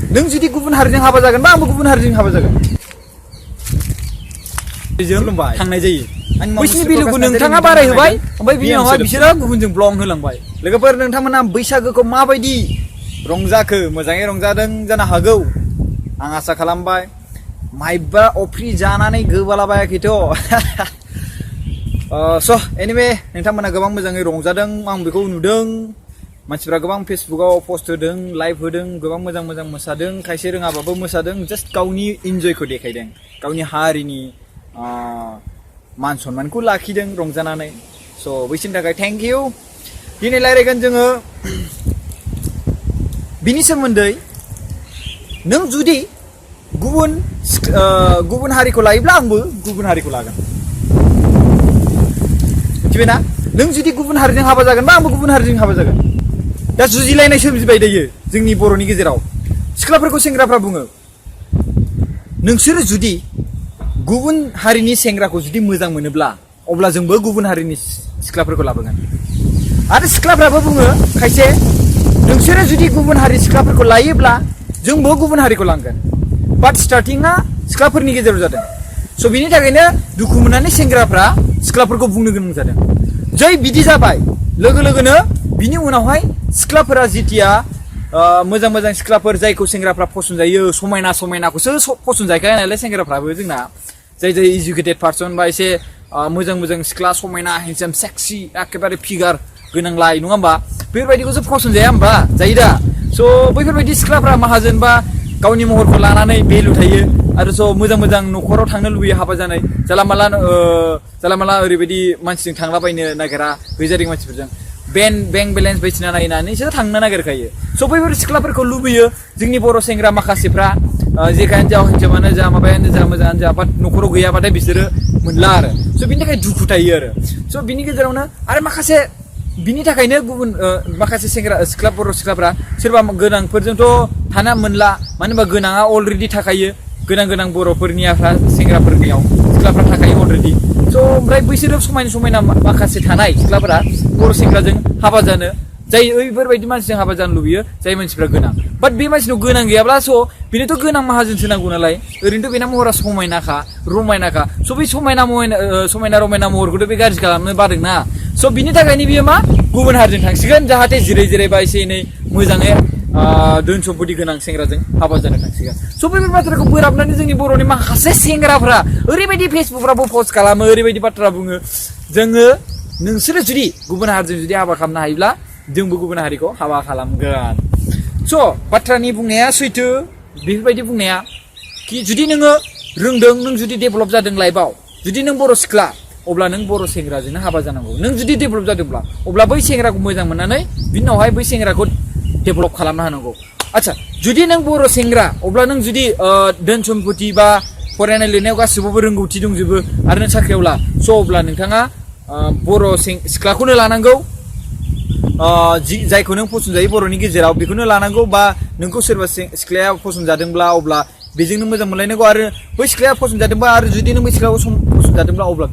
नों जुदि गुबुन हारिजों हाबा जागोन बा आंबो गुबुन हारिजों हाबा जागोन जों थांनाय जायो बैसिनि भेलुखौ नोंथाङा बारायहोबाय ओमफ्राय बिनि उनावहाय बिसोरो गुबुनजों ब्लं होलांबाय लोगोफोर नोंथांमोना बैसागोखौ माबायदि रंजाखो मोजाङै रंजादों जानो हागौ आं आसा खालामबाय माइबा अफ्रि जानानै गोबालाबायाखैथ' स' एनिवे नोंथांमोना गोबां मोजाङै रंजादों आं बेखौ नुदों मानसिफ्रा गोबां फेसबुकाव पस्ट होदों लाइभ होदों गोबां मोजां मोजां मोसादों खायसे रोङाबाबो मोसादों जास्ट गावनि इन्जयखौ देखायदों गावनि हारिनि मान सन्मानखौ लाखिदों रंजानानै स' बैसिनि थाखाय थेंक इउ दिनै रायलायगोन जोङो बिनि सोमोन्दै नों जुदि गुबुन हारिखौ लायोब्ला आंबो गुबुन हारिखौ लागोन मिथिबायना नों जुदि गुबुन हारिजों हाबा जागोन बा आंबो गुबुन हारिजों हाबा जागोन दा जुजिलायनाय सोमजिबाय दायो जोंनि बर'नि गेजेराव सिख्लाफोरखौ सेंग्राफ्रा बुङो नोंसोरो जुदि गुबुन हारिनि सेंग्राखौ जुदि मोजां मोनोब्ला अब्ला जोंबो गुबुन हारिनि सिख्लाफोरखौ लाबोगोन आरो सिख्लाफ्राबो बुङो खायसे नोंसोरो जुदि गुबुन हारि सिख्लाफोरखौ लायोब्ला जोंबो गुबुन हारिखौ लांगोन बाट स्टार्टिंआ सिख्लाफोरनि गेजेराव जादों स' बिनि थाखायनो दुखु मोननानै सेंग्राफ्रा सिख्लाफोरखौ बुंनो गोनां जादों जै बिदि जाबाय लोगो लोगोनो बिनि उनावहाय सिख्लाफोरा जिथिया मोजां मोजां सिख्लाफोर जायखौ सेंग्राफ्रा फसंजायो समायना समायनाखौसो फसंजायखाया नालाय सेंग्राफ्राबो जोंना जाय इडुकेटेड पार्सन बा एसे मोजां मोजां सिख्ला समायना हेन्डसाम सेक्सि एखेबारे फिगार गोनांलाय नङा होमबा बेफोरबायदिखौसो फसंजाया होमबा जायो दा स' बैफोरबायदि सिख्लाफ्रा माहाजोन बा गावनि महरखौ लानानै भेलु थायो आरो स' मोजां मोजां न'खराव थांनो लुबैयो हाबा जानाय जाला माला ओरैबायदि मानसिजों थांलाबायनो नागिरा गैजारि मानसिफोरजों बेंक बेलेन्स बायदिसिना नायनानैसो थांनो नागिरखायो स' बैफोर सिख्लाफोरखौ लुबैयो जोंनि बर' सेंग्रा माखासेफ्रा जेखायानो जा हिनजावानो जा माबायानो जा मोजाङानो जा बाट न'खराव गैयाबाथाय बिसोरो मोनला आरो स' बिनि थाखाय दुखु थायो आरो स' बिनि गेजेरावनो आरो माखासे बिनि थाखायनो गुबुन माखासे सिख्ला बर' सिख्लाफ्रा सोरबा गोनांफोरजोंथ' थाना मोनला मानो होनबा गोनाङा अलरेडि थाखायो गोनां बर'फोरनियाफ्रा सेंग्राफोरनियाव सिख्लाफ्रा थाखायो अलरेडि स' ओमफ्राय बैसोरो समायना माखासे थानाय सिख्लाफोरा बर' सेंग्राजों हाबा जानो जाय ओइफोरबायदि मानसिजों हाबा जानो लुबैयो जाय मानसिफ्रा गोनां बाट बे मानसिनाव गोनां गैयाब्ला स' बेनोथ' गोनां माहाजोनसो नांगौ नालाय ओरैनोथ' बेना महरा रमायनाखा स' बै समायना रमायना महरखौथ' बे गाज्रि खालामनो बादोंना स' बिनि थाखायनो बियो मा गुबुन हारिजों थांसिगोन जाहाथे जिरायबा एसे एनै मोजाङै धोन सम्पति गोनां सेंग्राजों हाबा जानो थांसिगोन स' बैफोर बाथ्राखौ बोराबनानै जोंनि बर'नि माखासे सेंग्राफ्रा ओरैबायदि फेसबुकफ्रावबो पस्ट खालामो ओरैबायदि बाथ्रा बुङो नोंसोरो जुदि गुबुन हारिजों जुदि हाबा खालामनो हायोब्ला जोंबो गुबुन हारिखौ हाबा खालामगोन स' बाथ्रानि बुंनाया सैथो बेफोरबायदि बुंनाया कि जुदि नोङो रोंदों नों जुदि डेभेलप जादों लाइफआव जुदि नों बर' सिख्ला अब्ला नों बर' सेंग्राजोंनो हाबा जानांगौ नों जुदि डेभेलप जादोंब्ला अब्ला बै सेंग्राखौ मोजां मोननानै बिनि उनावहाय बै सेंग्राखौ डेभेलप खालामनो हानांगौ आच्छा जुदि नों बर' सेंग्रा अब्ला नों जुदि धोन सम्पति बा फरायनाय लिरनायाव गासिबावबो रोंगौथि दंजोबो आरो नों साख्रियावला स' अब्ला नोंथाङा बर' सिख्लाखौनो लानांगौ जायखौ नों फसंजायो बर'नि गेजेराव बेखौनो लानांगौ बा नोंखौ सोरबा सिख्लाया फसंजादोंब्ला अब्ला बेजोंनो मोजां मोनलायनांगौ आरो बै सिख्लाया फसंजादोंबा आरो जुदि नों बै सिख्लाखौ फसंजादोंब्ला अब्ला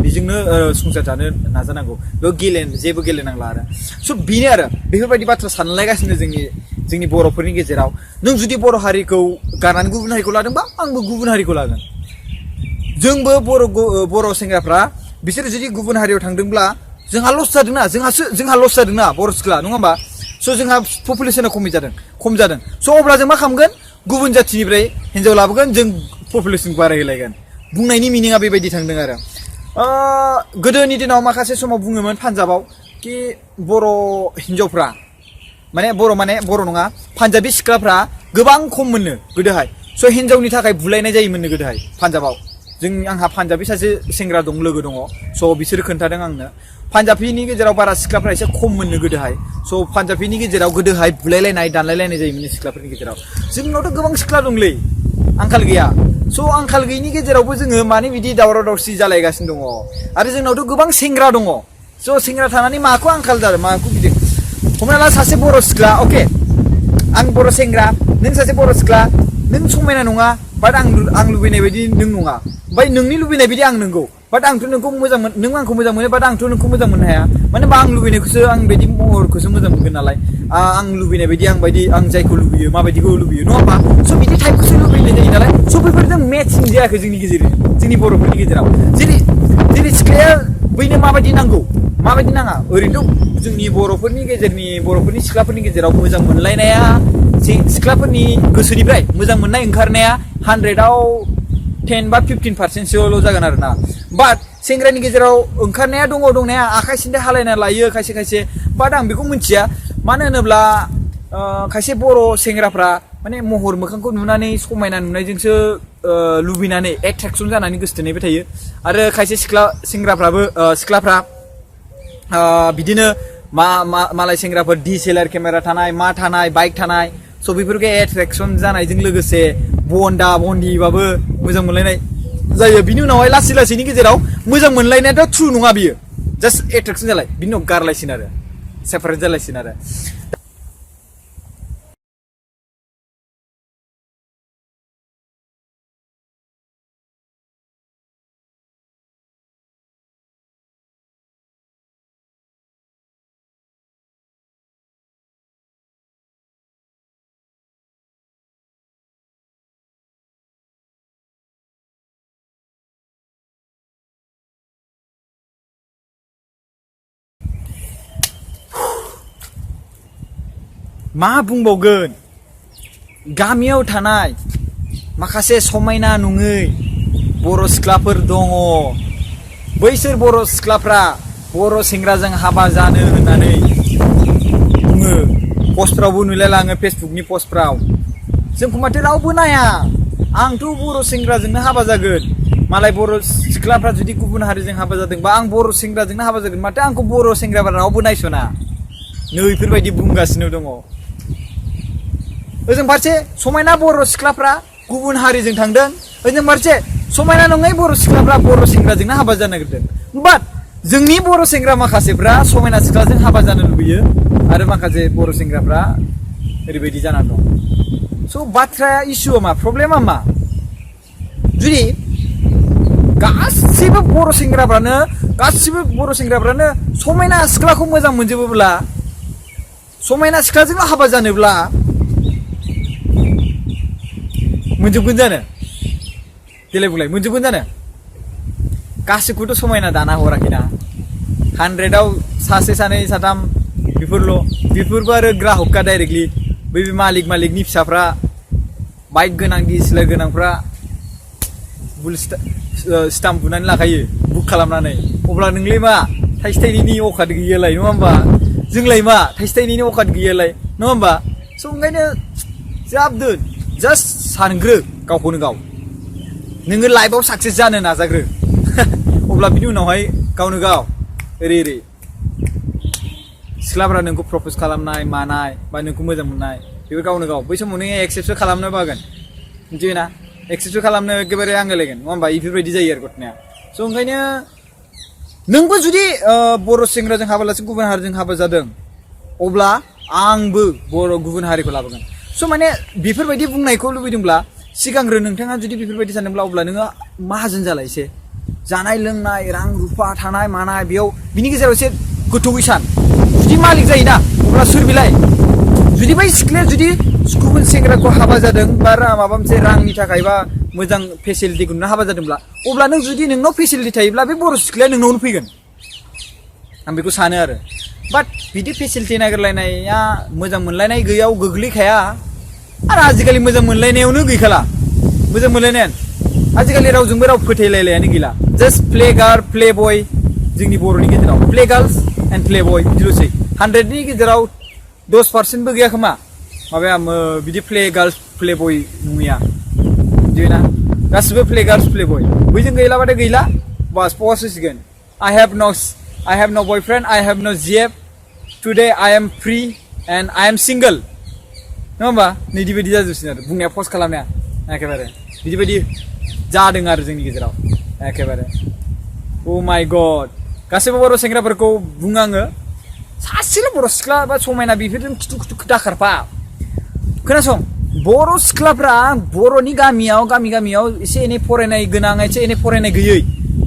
बेजोंनो संसार जानो नाजानांगौ बेयाव जेबो गेलेनांला आरो स' बेनो आरो बेफोरबायदि बाथ्रा सानलायगासिनो जोंनि बर'फोरनि गेजेराव नों जुदि बर' हारिखौ गारनानै गुबुन हारिखौ लादोंबा आंबो गुबुन हारिखौ लागोन जोंबो बर' सेंग्राफ्रा बिसोर जुदि गुबुन हारियाव थांदोंब्ला जोंहा लस जादोंना बर' सिख्ला नङा होमबा स' जोंहा पपुलेसना खम जादों स' अब्ला जों मा खालामगोन गुबुन जाथिनिफ्राय हिन्जाव लाबोगोन जों पपुलेसन बारायहोलायगोन बुंनायनि मिनिङा बेबायदि थांदों आरो गोदोनि दिनाव माखासे समाव बुङोमोन पान्जाबाव कि बर' हिन्जावफ्रा बर' नङा पान्जाबि सिख्लाफ्रा गोबां खम मोननो गोदोहाय स' हिन्जावनि थाखाय बुलायनाय जायोमोननो गोदोहाय पान्जाबाव आंहा पान्जाबि सासे सेंग्रा लोगो दङ स' बिसोरो खोन्थादों आंनो पान्जाबिनि गेजेराव बारा सिख्लाफ्रा एसे खम मोननो गोदोहाय स' पान्जाबिनि गेजेराव गोदोहाय बुलायलायनाय दानलायलायनाय जायोमोन सिख्लाफोरनि गेजेराव जोंनावथ' गोबां सिख्ला दंलै आंखाल गैया स' आंखाल गैयिनि गेजेरावबो जोङो माने बिदि दावराव दावसि जालायगासिनो दङ आरो जोंनावथ' गोबां सेंग्रा दङ स' सेंग्रा थानानै माखौ आंखाल जादों माखौ बिदि हमना ला सासे बर' सिख्ला अके आं बर' सेंग्रा नों सासे बर' सिख्ला नों समायना नङा बाट आं लुबैनाय बायदि नों नङा ओमफ्राय नोंनि लुबैनाय बायदि आं नंगौ बाट आंथ' नोंखौ मोजां नों आंखौ मोजां मोनो बाट आंथ' नोंखौ मोजां मोननो हाया मानो होनबा आं लुबैनायखौसो आं बायदि महरखौसो मोजां मोनगोन नालाय आं लुबैनाय बायदि आं जायखौ लुबैयो माबायदिखौ लुबैयो नङा होमबा स' बिदि टाइपखौसो लुबैनाय जायो नालाय स' बेफोरजों मेटसिं जायाखै जोंनि गेजेरजों जोंनि बर'फोरनि गेजेराव जेरै सिख्लाया बैनो माबायदि नांगौ माबायदि नाङा ओरैनोथ' जोंनि बर'फोरनि सिख्लाफोरनि गेजेराव मोजां मोनलायनाया सिख्लाफोरनि गोसोनिफ्राय मोजां मोननाय ओंखारनाया 100आव 10 बा 15%सोल' जागोन आरोना बाट सेंग्रानि गेजेराव ओंखारनाया दंनाया आखाइ सिन्थाय हालायना लायो खायसे बाट आं बेखौ मिथिया मानो होनोब्ला खायसे बर' सेंग्राफ्रा माने महर मोखांखौ नुनानै समायना नुनायजोंसो लुबैनानै एट्रेक्सन जानानै गोसोथोनायबो थायो आरो खायसे सिख्लाफ्रा बिदिनो मालाय सेंग्राफोर DSLR केमेरा थानाय मा थानाय बाइक थानाय स' बेफोरखौ एट्रेक्सन जानायजों लोगोसे बन्दाबाबो मोजां मोनलायनाय जायो बिनि उनावहाय लासैनि गेजेराव मोजां मोनलायनायाथ' ट्रु नङा बियो जास्ट एट्रेक्सन जालाय बिनि उनाव गारलायसिन आरो सेपारेट जालायसिन आरो मा बुंबावगोन गामियाव थानाय माखासे समायना नङै बर' सिख्लाफोर दङ बैसोर बर' सिख्लाफ्रा बर' सेंग्राजों हाबा जानो होननानै बुङो पस्टफ्रावबो नुलायलाङो फेसबुकनि पस्टफ्राव जोंखौ माथो रावबो नाया आंथ' बर' सेंग्राजोंनो हाबा जागोन मालाय बर' सिख्लाफ्रा जुदि गुबुन हारिजों हाबा जादोंबा आं बर' सेंग्राजोंनो हाबा जागोन माथो आंखौ बर' सेंग्राफ्रा रावबो नायस'ना नै बेफोरबायदि बुंगासिनो दङ ओजों फारसे समायना बर' सिख्लाफ्रा गुबुन हारिजों थांदों ओजों फारसे समायना नङै बर' सिख्लाफ्रा बर' सेंग्राजोंनो हाबा जानो नागिरदों बाट जोंनि बर' सेंग्रा माखासेफ्रा समायना सिख्लाजों हाबा जानो लुबैयो आरो माखासे बर' सेंग्राफ्रा ओरैबायदि जानानै दं स' बाथ्राया इस्युआ मा प्रब्लेमा मा जुदि गासिबो बर' सेंग्राफ्रानो समायना सिख्लाखौ मोजां मोनजोबोब्ला समायना सिख्लाजोंल' हाबा जानोब्ला मोनजोबगोन जानो देलाय बुंलाय मोनजोबगोन जानो गासिबखौथ' समायना दाना हराखैना 100आव सासे सानै साथाम बेफोरबो आरो ग्राहकआ डाइरेक्टलि बै मालिकनि फिसाफ्रा बाइक गोनां DSLR गोनांफ्रा स्टाम्प बुनानै लाखायो बुक खालामनानै अब्ला नोंलाय मा थाइसे थाइनैनि अकाद गैयालाय नङा होमबा जोंलाय मा थाइसे थाइनैनि अकाद गैयालाय नङा होमबा स' ओंखायनो जाबदो जास्ट सानग्रो गावखौनो गाव नोङो लाइफआव साक्सेस जानो नाजाग्रो अब्ला बिनि उनावहाय गावनो गाव ओरै सिख्लाफ्रा नोंखौ प्रप'ज खालामनाय मानाय बा नोंखौ मोजां मोननाय बेफोर गावनो गाव बै समाव नोङो एक्सेप्टसो खालामनो बागोन मिथियोना एक्सेप्टसो खालामनो एखेबारे आंगायलायगोन नङा होमबा बेफोरबायदि जायो आरो घटनाया स' ओंखायनो नोंबो जुदि बर' सेंग्राजों हाबालासे गुबुन हारिजों हाबा जादों अब्ला आंबो गुबुन हारिखौ लाबोगोन स' माने बेफोरबायदि बुंनायखौ लुबैदोंब्ला सिगांग्रो नोंथाङा जुदि बेफोरबायदि सानदोंब्ला अब्ला नोङो माहाजोन जालाय एसे जानाय लोंनाय रां रुफा थानाय मानाय बेयाव बिनि गेजेराव एसे गोथौयै सान जुदि मालिक जायोना अब्ला सोर बिलाय जुदि बै सिख्लाया जुदि गुबुन सेंग्राखौ हाबा जादों बा माबा मोनसे रांनि थाखाय बा मोजां फेसिलिटिखौ नुना हाबा जादोंब्ला अब्ला नों जुदि नोंनाव फेसिलिटि थायोब्ला बे बर' सिख्लाया नोंनावनो फैगोन आं बेखौ सानो आरो बाट बिदि फेसिलिटि नागिरलायनाया मोजां मोनलायनाय गैयाव गोग्लैखाया आरो आजिखालि मोजां मोनलायनायावनो गैखाला मोजां मोनलायनायानो आजिखालि रावजोंबो राव फोथायलायलायानो गैला जास्ट प्ले गार्ल प्ले बय जोंनि बर'नि गेजेराव प्ले गार्लस एन्ड प्ले बय बिदिल'सै 100नि गेजेराव 10%बो गैया खोमा माबाया बिदि प्ले गार्लस प्ले बय नुया बिदिना गासिबो प्ले गार्लस प्ले बय बैजों गैलाबाथाय गैला बास पस्ट होसिगोन I have no boyfriend I have no GF today I am free and I am single नङा होमबा नैदि बायदि जाजोबसिन आरो बुंनाया पस्ट खालामनाया एखेबारे बिदि बायदि जादों आरो जोंनि गेजेराव एखेबारे अ माय गड गासैबो बर' सेंग्राफोरखौ बुङो आङो सासेल' बर' सिख्ला बा समायना बेफोरजों खिथु दाखारफा खोनासं बर' सिख्लाफ्रा बर'नि गामियाव एसे एनै फरायनाय गोनां एसे एनै फरायनाय गैयै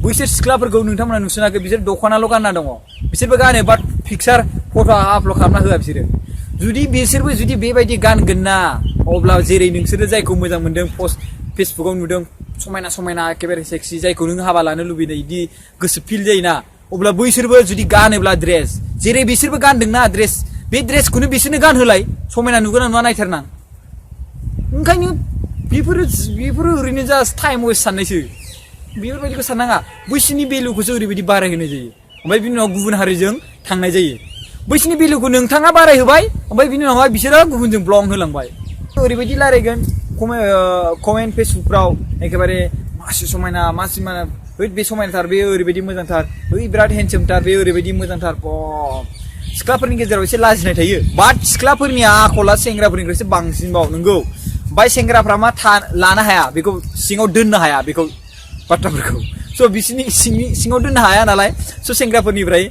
बैसोर सिख्लाफोरखौ नोंथांमोना नुसनाखै बिसोर दख'नाल' गानना दङ बिसोरबो गानो बाट पिक्सार फट' आपल'ड खालामना होआ बिसोरो जुदि बिसोरबो जुदि बेबायदि गानगोन ना अब्ला जेरै नोंसोरो जायखौ मोजां मोनदों पस्ट फेसबुकाव नुदों समायना समायना एखेबारे सेक्सि जायखौ नों हाबा लानो लुबैनाय इदि गोसो फिल जायोना अब्ला बैसोरबो जुदि गानोब्ला ड्रेस जेरै बिसोरबो गानदोंना ड्रेस बे ड्रेसखौनो बिसोरनो गानहोलाय समायना नुगोन ना नुवा नायथारनां ओंखायनो बेफोरो ओरैनो जास्ट टाइम वेस्ट साननायसो बेफोरबायदिखौ साननाङा बैसोरनि भेलुखौसो ओरैबायदि बारायहोनाय जायो ओमफ्राय बिनि उनाव गुबुन हारिजों थांनाय जायो बैसोरनि भेलुखौ नोंथाङा बारायहोबाय ओमफ्राय बिनि उनावहाय बिसोरो गुबुनजों ब्लं होलांबाय ओरैबायदि रायलायगोन कमेन्ट फेसबुकफ्राव एखेबारे मासि समायना मासि माना ओइ बे समायनाथार बे ओरैबायदि मोजांथार ओइ बिराद हेन्डसामथार बे ओरैबायदि मोजांथार सिख्लाफोरनि गेजेराव एसे लाजिनाय थायो बाट सिख्लाफोरनि आखला सेंग्राफोरनिख्रुइसो बांसिनबाव नंगौ ओमफ्राय सेंग्राफ्रा मा लानो हाया बेखौ सिङाव दोननो हाया बेखौ बाथ्राफोरखौ स' बिसोरनि सिङाव दोननो हाया नालाय स' सेंग्राफोरनिफ्राय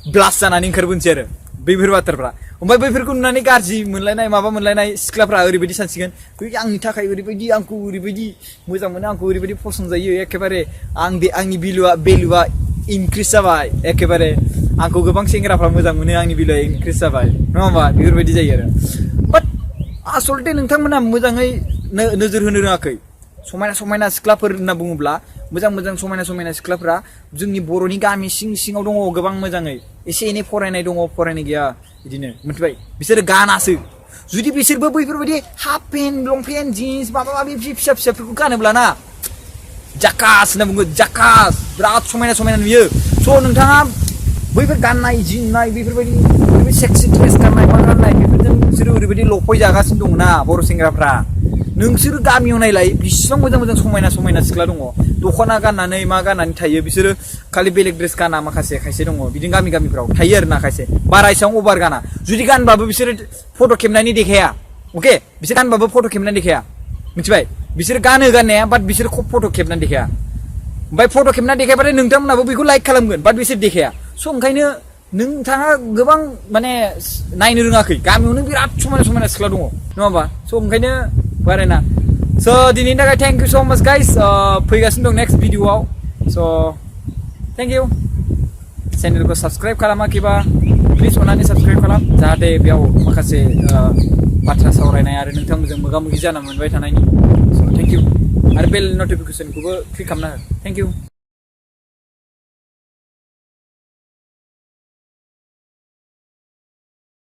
ब्लास्ट जानानै ओंखारबोनोसै आरो बैफोर बाथ्राफ्रा ओमफ्राय बैफोरखौ नुनानै गाज्रि मोनलायनाय माबा मोनलायनाय सिख्लाफ्रा ओरैबायदि सानसिगोन आंनि थाखाय ओरैबायदि आंखौ ओरैबायदि मोजां मोनो आंखौ ओरैबायदि फसन्द जायो एखेबारे आंनि भेलुआ इनक्रिज जाबाय एखेबारे आंखौ गोबां सेंग्राफ्रा मोजां मोनो आंनि भेलुआ इनक्रिज जाबाय नङा होमबा बेफोरबायदि जायो आरो बाट आसलथे नोंथांमोना मोजाङै नोजोर होनो रोङाखै समायना समायना सिख्लाफोर होनना बुङोब्ला मोजां समायना समायना सिख्लाफ्रा जोंनि बर'नि गामि सिङाव दङ गोबां मोजाङै एसे एनै फरायनाय दङ फरायनाय गैया बिदिनो मिथिबाय बिसोरो गानासो जुदि बिसोरबो बैफोरबायदि हाफ पेन्ट लंपेन्ट जिन्स माबा माबि फिसा फिसाफोरखौ गानोब्ला ना जाकास होनना बुङो जाकास बिराद समायना नुयो स' नोंथाङा बैफोर गाननाय जोमनाय बेफोरबायदि सेक्सि ड्रेस गाननाय मा गाननाय बेफोरजों बिसोरो ओरैबायदि लफाय जागासिनो दङ ना बर' सेंग्राफ्रा नोंसोर गामियाव नायलाय बिसिबां मोजां समायना सिख्ला दङ दख'ना गाननानै मा गाननानै थायो बिसोरो खालि बेलेग ड्रेस गाना माखासे खायसे दङ बिदिनो गामिफ्राव थायो आरो ना खायसे बारा एसेबां अभार गाना जुदि गानबाबो बिसोरो फट' खेबनानै देखाया अके बिसोर गानबाबो फट' खेबनानै देखाया मिथिबाय बिसोर गानो गाननाया बाट बिसोर फट' खेबनानै देखाया ओमफ्राय फट' खेबनानै देखायबाथाय नोंथांमोनाबो बेखौ लाइक खालामगोन बाट बिसोर देखाया स' ओंखायनो नोंथाङा गोबां माने नायनो रोङाखै गामियावनो बिराद समायना सिख्ला दङ नङा होमबा स' ओंखायनो बारायना स' दिनैनि थाखाय थेंक इउ स' माच गाइस फैगासिनो दं नेक्स्ट भिडिअआव स' थेंक इउ चेनेलखौ साबस्क्राइब खालामाखैबा प्लिज अननानै साबस्क्राइब खालाम जाहाथे बेयाव माखासे बाथ्रा सावरायनाय आरो नोंथांमोनजों मोगा मोगि जाना मोनबाय थानायनि स' थेंक इउ आरो बेल नटिफिकेसनखौबो क्लिक खालामना हो थेंक इउ